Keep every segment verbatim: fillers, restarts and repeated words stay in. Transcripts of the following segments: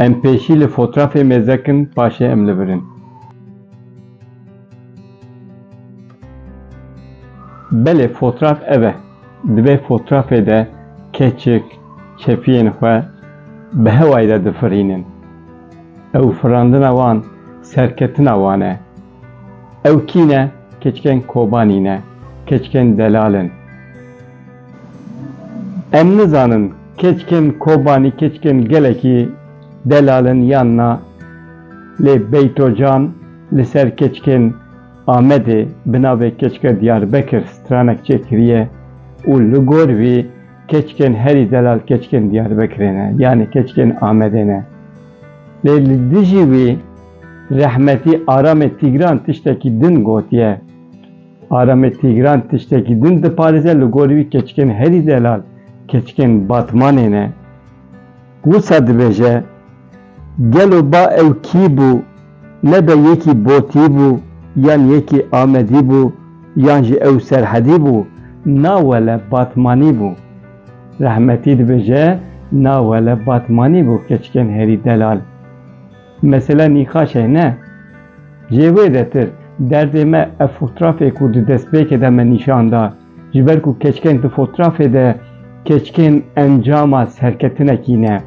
Em pêşî li fotrafê mêze kin, paşê em li vir in. Belê, fotraf ev e. Di vê fotrafê de keçik çepiyên xwe bi hewayê de difirînin. Ew firandina wan serketina wan e. Ew kî ne? Keçikên Kobanî ne. Keçikên delal in. Em nizanin keçikên Kobanî keçikên gelekî delal in yan na. Lê Beytocan li ser keçikên Amedê bi navê Keçika Diyarbekir stranek çêkiriye û li gor wî keçikên herî delal keçikên Diyarbekirê ne, yanî keçikên Amedê ne. Lê li dijî wî rehmetî Aramê Tîgran tiştekî din gotiye. Aramê Tîgran tiştekî din diparêze, li gor wî keçikên herî delal keçikên Batmanê ne. Wisa dibêje, gelo ba ew kî bû? Nebe yekî Botî bû, yan yekî Amedî bû, yan jî ew Serhedî bû, na wele Batmanî bû. Rehmetî dibêje, na wele Batmanî bû keçikên herî delal. Mesele nîqaş e, ne? Jê wê detir, derdê me ev fotrafê ku di destpêkê de me nîşan da, ji ber ku keçikên di fotrafê de keçikên encama serketinekî ne.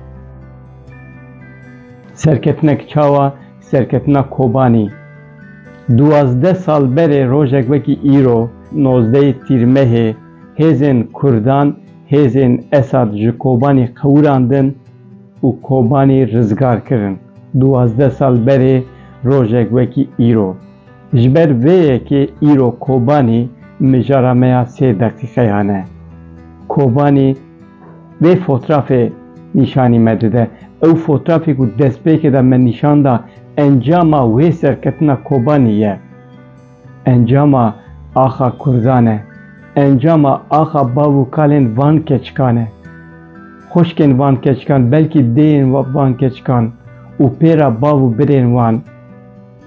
Serketinek çawa? Serketina Kobanî. Duwazdeh sal berê rojek wekî îro, nozdehê Tîrmehê, hêzên Kurdan hêzên Esad ji Kobanî qewirandin û Kobanî rizgar kirin. Duwazdeh sal berê rojek wekî îro. Ji ber vê yekê îro Kobanî mijara me ya sê deqîqeyan e. Kobanî vê fotrafê nîşanî me dide. Ew fotrafê ku destpêkê de me nîşan da, encama wê serketina Kobanî ye. Encama axa Kurdan e. Encama axa bav û kalên van keçikan e. Xwişkên van keçikan, belkî dêyên wa-, van keçikan û pê re bav û birên wan.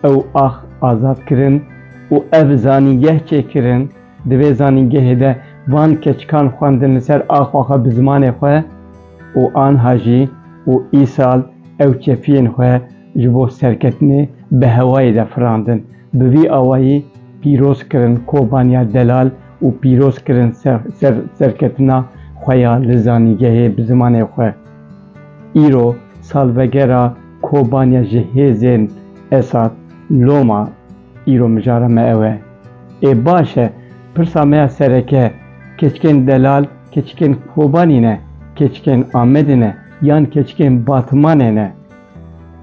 Ew ax azad kirin û ev zanîngeh çêkirin. Di vê zanîngehê de van keçikan xwendin li ser axa xwe bi zimanê xwe û anha jî û îsal ew çepiyên xwe ji bo serketinê bi hewayê de firandin. Bi vî awayî pîroz kirin Kobaniya delal û pîroz kirin ser, ser, serketina xwe ya li zanîngehê bi zimanê xwe. Îro salvegera Kobaniya ji hêzên Esad, loma îro mijara me ew e. Ê baş e, pirsa me ya sereke, keçikên delal keçikên Kobanî ne, keçikên Amedê ne, yan keçikên Batmanê ne?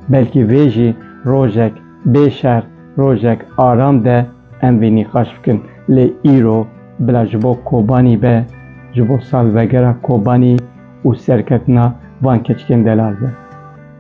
Belkî vê jî rojek bê şer, rojek aram de em vê nîqaş bikin. Lê îro bila ji bo Kobanî be, ji bo salvegera Kobanî û serketina van keçikên delal be.